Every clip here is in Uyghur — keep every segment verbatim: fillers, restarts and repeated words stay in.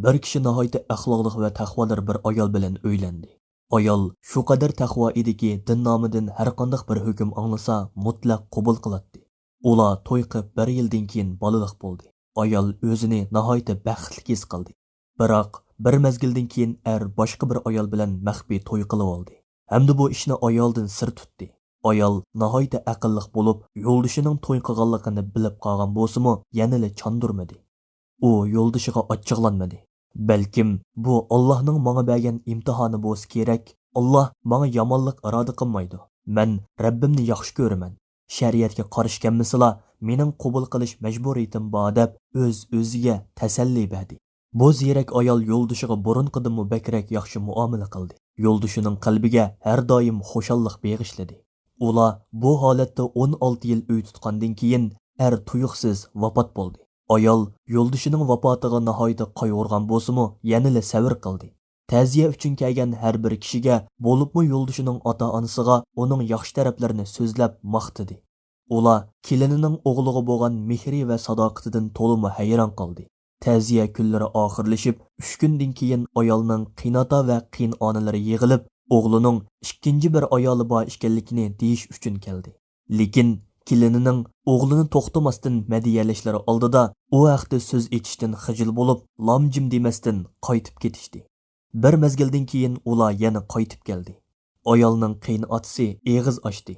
بىر كىشى ناھايىتى ئەخلاقلىق ۋە تەقۋادار بىر ئايال بىلەن ئۆيلەندى. ئايال شۇ قەدەر تەقۋا ئىدىكى، دىن نامىدىن ھەر قانداق بىر ھۆكۈم ئاڭلىسا، مۇتلەق قوبۇل قىلاتتى. ئۇلار توي قىلىپ بىر يىلدىن كېيىن بالىلىق بولدى. ئايال ئۆزىنى ناھايىتى بەختلىك ھېس قىلدى. بىراق، بىر مەزگىلدىن كېيىن ئەر باشقا بىر ئايال بىلەن مەخپىي توي قىلىۋالدى. ھەمدە بۇ ئىشنى ئايالدىن سىر تۇتتى. ئايال ناھايىتى ئەقىللىق بولۇپ، يولدىشىنىڭ توي قىلغانلىقىنى بىلىپ قالغان بولسىمۇ، يەنىلا چاندۇرمىدى. ئۇ يولدىشىغا ئاچچىقلانمىدى. بەلكىم بۇ ئاللاھنىڭ ماڭا بەرگەن ئىمتىھانى بولسا كېرەك. ئاللاھ ماڭا يامانلىق ئىرادە قىلمايدۇ. مەن رەببىمنى ياخشى كۆرىمەن. شەرىئەتكە قارشى كەلمىسىلا، مېنىڭ قوبۇل قىلىش مەجبۇرىيىتىم بار، دەپ ئۆز-ئۆزىگە تەسەللى بەردى. بۇ زېرەك ئايال يولدىشىغا بۇرۇنقىدىنمۇ بەكرەك ياخشى مۇئامىلە قىلدى. يولدىشىنىڭ قەلبىگە ھەر دائىم خۇشاللىق بېغىشلىدى. ئۇلار بۇ ھالەتتە ئون ئالتە يىل ئۆي تۇتقاندىن كېيىن، ئەر تۇيۇقسىز ۋاپات بولدى. ئايال يولدىشىنىڭ ۋاپاتىغا ناھايىتى قايغۇرغان بولسىمۇ، يەنىلا سەۋر قىلدى. تەزىيە ئۈچۈن كەلگەن ھەر بىر كىشىگە، بولۇپمۇ يولدىشىنىڭ ئاتا-ئانىسىغا ئۇنىڭ ياخشى تەرەپلىرىنى سۆزلەپ ماختىدى. ئۇلار كېلىنىنىڭ ئوغلىغا بولغان مېھرى ۋە ساداقىتىدىن تولىمۇ ھەيران قالدى. تەزىيە كۈنلىرى ئاخىرلىشىپ، ئۈچ كۈندىن كېيىن ئايالنىڭ قېيىنئاتا ۋە قېيىنئانىلىرى يىغىلىپ، ئوغلىنىڭ ئىككىنچى بىر ئايالى بار ئىكەنلىكىنى دېيىش ئۈچۈن كەلدى. لېكىن كېلىنىنىڭ ئوغلىنى توختىماستىن مەدھىيەلەشلىرى ئالدىدا ئۇ ھەقتە سۆز ئېچىشتىن خىجىل بولۇپ، لام-جىم دېمەستىن قايتىپ كېتىشتى. بىر مەزگىلدىن كېيىن ئۇلار يەنە قايتىپ كەلدى. ئايالنىڭ قېيىنئاتىسى ئېغىز ئاچتى.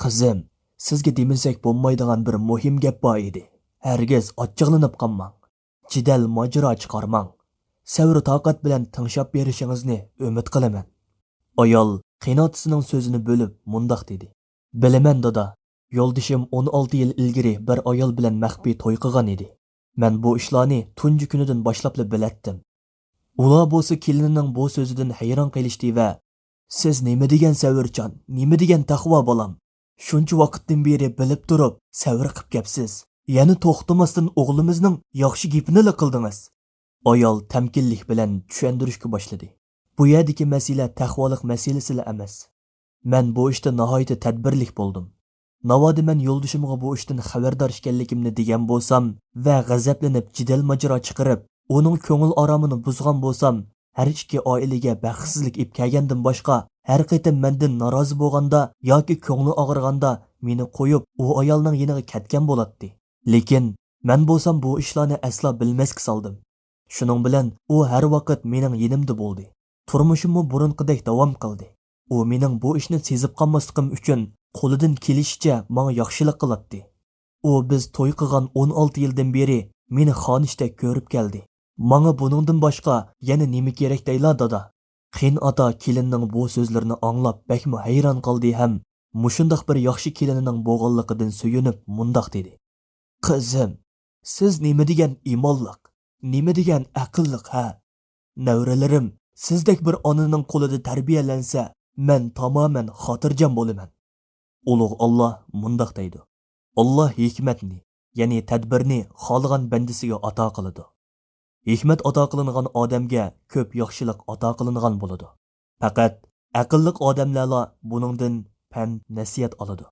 «قىزىم، سىزگە دېمىسەك بولمايدىغان بىر مۇھىم گەپ بار ئىدى. ھەرگىز ئاچچىقلىنىپ قالماڭ. جېدەل ماجىرا چىقارماڭ. سەۋر-تاقەت بىلەن تىڭشاپ بېرىشىڭىزنى ئۈمىد قىلىمەن.» ئايال قېيىنئاتىسىنىڭ سۆزىنى بۆلۈپ مۇنداق دېدى: «بىلىمەن، دادا. يولدىشىم ئون ئالتە يىل ئىلگىرى بىر ئايال بىلەن مەخپىي توي قىلغان ئىدى. مەن بۇ ئىشلارنى تۇنجى كۈنىدىن باشلاپلا بىلەتتىم.» ئۇلار بولسا كېلىنىنىڭ بۇ سۆزىدىن ھەيران قېلىشتى ۋە، «سىز نېمە دېگەن سەۋرچان، نېمە دېگەن تەقۋا بالام! شۇنچە ۋاقىتتىن بېرى بىلىپ تۇرۇپ، سەۋر قىپ كەپسىز. يەنە توختىماستىن ئوغلىمىزنىڭ ياخشى گېپىنىلا قىلدىڭىز.» ئايال تەمكىنلىك بىلەن چۈشەندۈرۈشكە باشلىدى. بۇ يەردىكى مەسىلە تەقۋالىق مەسىلىسىلا ئەمەس. مەن بۇ ئىشتا ناھايىتى تەدبىرلىك بولدۇم. ناۋادا مەن يولدىشىمغا بۇ ئىشتىن خەۋەردار ئىكەنلىكىمنى دېگەن بولسام ۋە غەزەپلىنىپ جېدەل ماجىرا چىقىرىپ، ئۇنىڭ كۆڭۈل ئارامىنى بۇزغان بولسام، ھەر ئىككى ئائىلىگە بەختسىزلىك ئېلىپ كەلگەندىن باشقا، ھەر قېتىم مەندىن نارازى بولغاندا ياكى كۆڭلى ئاغرىغاندا مېنى قويۇپ، ئۇ ئايالنىڭ يېنىغا كەتكەن بولاتتى. لېكىن مەن بولسام بۇ ئىشلارنى ئەسلا بىلمەسكە سالدىم. شۇنىڭ بىلەن ئۇ ھەر ۋاقىت مېنىڭ يېنىمدا بولدى. تۇرمۇشۇممۇ بۇرۇنقىدەك داۋام قىلدى. ئۇ مېنىڭ بۇ ئىشنى سېزىپ قالماسلىقىم ئۈچۈن قولىدىن كېلىشىچە ماڭا ياخشىلىق قىلاتتى. ئۇ بىز توي قىلغان ئون ئالتە يىلدىن بېرى مېنى خانىشتەك كۆرۈپ كەلدى. ماڭا بۇنىڭدىن باشقا يەنە نېمە كېرەك دەيلا، دادا؟ قېيىنئاتا كېلىننىڭ بۇ سۆزلىرىنى ئاڭلاپ بەكمۇ ھەيران قالدى ھەم مۇشۇنداق بىر ياخشى كېلىنىنىڭ بولغانلىقىدىن سۆيۈنۈپ مۇنداق دېدى: «قىزىم، سىز نېمە دېگەن ئىمانلىق، نېمە دېگەن ئەقىللىق، ھە؟ نەۋرىلىرىم سىزدەك بىر ئانىنىڭ قولىدا تەربىيەلەنسە، مەن تامامەن خاتىرجەم بولىمەن.» ئۇلۇغ ئاللا مۇنداق دەيدۇ: «ئاللا ھېكمەتنى، يەنى تەدبىرنى خالىغان بەندىسىگە ئاتا قىلىدۇ. ھېكمەت ئاتا قىلىنغان ئادەمگە كۆپ ياخشىلىق ئاتا قىلىنغان بولىدۇ. پەقەت ئەقىللىق ئادەملەرلا بۇنىڭدىن پەن-نەسىھەت ئالىدۇ.»